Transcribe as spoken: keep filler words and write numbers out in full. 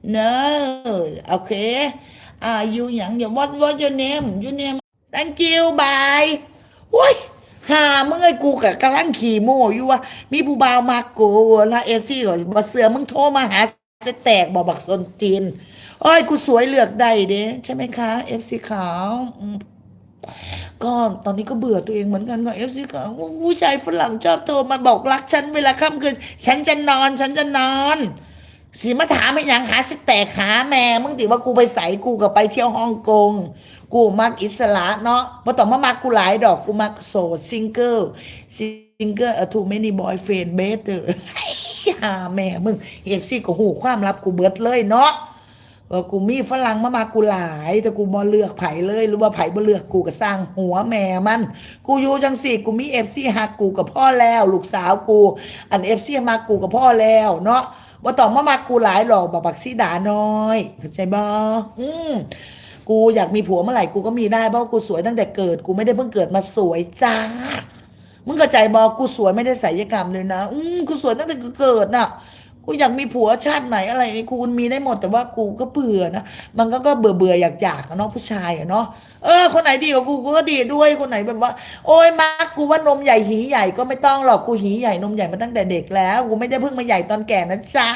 No, okay. อ่า you หยัง you what what your name, your name. Thank you, bye. โอ้ย หามึงไอ้กูกะกำลังขี้โม้อยู่ว่า มีผู้บ่าวมักกู แล้ว เอฟซี ก็บ่เชื่อ มึงโทรมาหา จะแตกบอกบักส้นตีน โอ้ย กูสวยเลือกได้เด้ ใช่ไหมคะ เอฟซี ขาว อืม ก็ตอนนี้ก็เบื่อตัวเองเหมือนกันค่ะ เอฟซี ขาว ผู้ชายฝรั่งชอบโทรมาบอกรักฉันเวลาค่ำคืน ฉันจะนอน ฉันจะนอน สิมาถามให้หยัง หาสิแตกหาแม่ มึงติว่ากูไปใส กูก็ไปเที่ยวฮ่องกง กูมักอิสระเนาะ บ่ต้องมามักกูหลายดอก กูมักโสด single single เอ่อ too many boyfriend better หาแม่มึง เอฟซี ก็ฮู้ความลับกูเบิดเลยเนาะ เออ กูมีฝรั่งมามักกูหลาย แต่กูบ่เลือกไผเลย หรือว่าไผบ่เลือกกูก็ซ่างหัวแม่มัน กูอยู่จังซี่ กูมี เอฟซี ฮักกูก็พอแล้ว ลูกสาวกู อัน เอฟซี มักกูก็พอแล้วเนาะ บ่ต้องมามักกูหลายหรอก บัก บักสีดาน้อย เข้าใจบ่ อืม กูอยากมีผัวเมื่อไหร่กูก็มีได้ เพราะกูสวยตั้งแต่เกิด กูไม่ได้เพิ่งเกิดมาสวยจ้า มึงเข้าใจบ่ กูสวยไม่ได้ศัลยกรรมเลยนะ อืม กูสวยตั้งแต่กูเกิดน่ะ กูอยากมีผัวชาติไหนอะไรนี่ กูมีได้หมด แต่ว่ากูก็เบื่อนะ มันก็ ก็เบื่อเบื่ออยากอยากๆอะเนาะ ผู้ชายอะเนาะ เออ คนไหนดีกว่ากู กูก็ดีด้วย คนไหนแบบว่า โอ้ย มักกูว่านมใหญ่หีใหญ่ ก็ไม่ต้องหรอก กูหีใหญ่นมใหญ่มาตั้งแต่เด็กแล้ว กูไม่ได้เพิ่งมาใหญ่ตอนแก่นะจ๊ะ